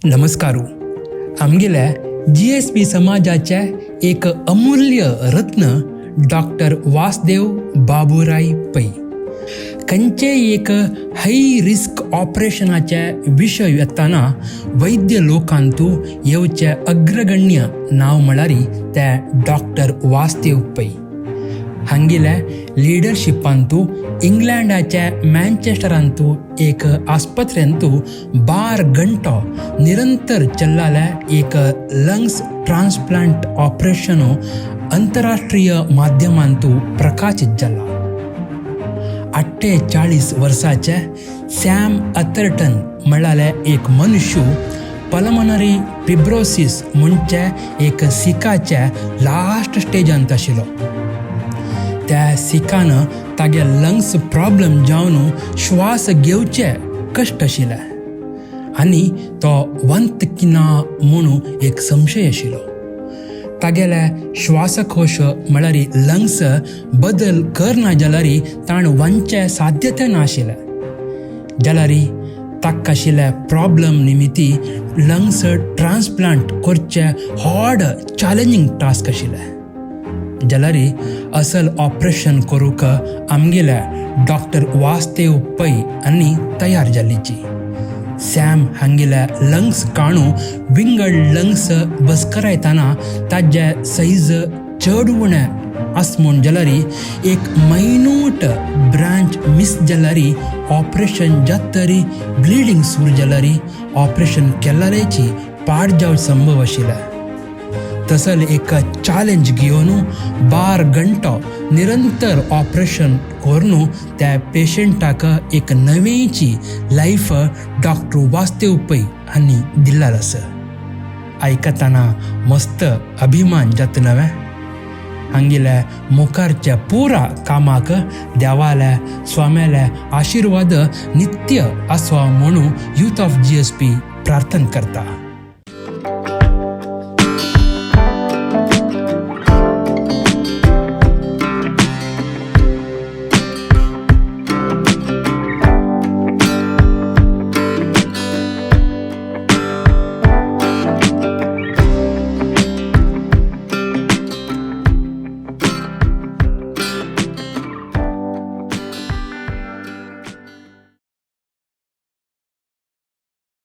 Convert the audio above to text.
नमस्कारू. आमगेल्या जीएसपी समाजाचे एक अमूल्य रत्न डॉक्टर वासदेव बाबुराय पै खंयचे एक हाय रिस्क ऑपरेशनाचे विशय येतना वैद्य लोकांतू येवचे अग्रगण्य नांव म्हळ्यार ते डॉक्टर वासदेव पै. हांगेल्या लिडरशिपांतू इंग्लंडाच्या मँचेस्टरांतू एक आस्पत्र्यांतू 12 गंटो निरंतर चल्लाले एक लंग्स ट्रान्सप्लांट ऑपरेशन अंतरराष्ट्रीय माध्यमांतू प्रकाशित जाला. 48 वर्साचे सॅम अथर्टन म्हळ्यार एक मनुष्य पल्मोनरी फिब्रोसिस म्हणचे एक सिकाचे लास्ट स्टेजांत आशिल्लो. त्या सिकान तागे लंग्स प्रॉब्लम जावन श्वास घेवचे कश्ट आशिल्ले आनी तो वंत किना म्हणून एक संशय आशिल्लो. तागेले श्वासकोश म्हळ्यार लंग्स बदल करना जाल्यार ताण वनचे साध्यते नाशिल्ले. जाल्यार ताका आशिल्ले प्रॉब्लम निमित्ती लंग्स ट्रान्सप्लांट करचे व्हड चॅलेंजींग टास्क आशिल्ले. जाल्यार असल ऑपरेशन करूंक आमगेल्या डॉक्टर वासदेव पै आनी तयार जाल्लीची. सॅम हांगेल्या लंग्स काणू विंगड लंग्स बसकरायतना ताजे सायज चड उणें आस म्हूण जाल्यार एक मायन्यूट ब्रांच मिस जाल्यार ऑपरेशन जातरी ब्लिडींग सुरू जाल्यार ऑपरेशन केल्ल्याची पाड जावं संभव आशिल्लें. तसल एक चॅलेंज घेवन 12 गंटो निरंतर ऑपरेशन करून त्या पेशंटाक एक नवेची लायफ डॉक्टर वासदेव पै हांणी दिल्ला आसा. आयकतना मस्त अभिमान जाता नवें. हांगेल्या मुखारच्या पुरा कामाक देवाल्या स्वाम्याल्या आशिर्वाद नित्य आसवा म्हणून यूथ ऑफ जीएसपी प्रार्थना करता.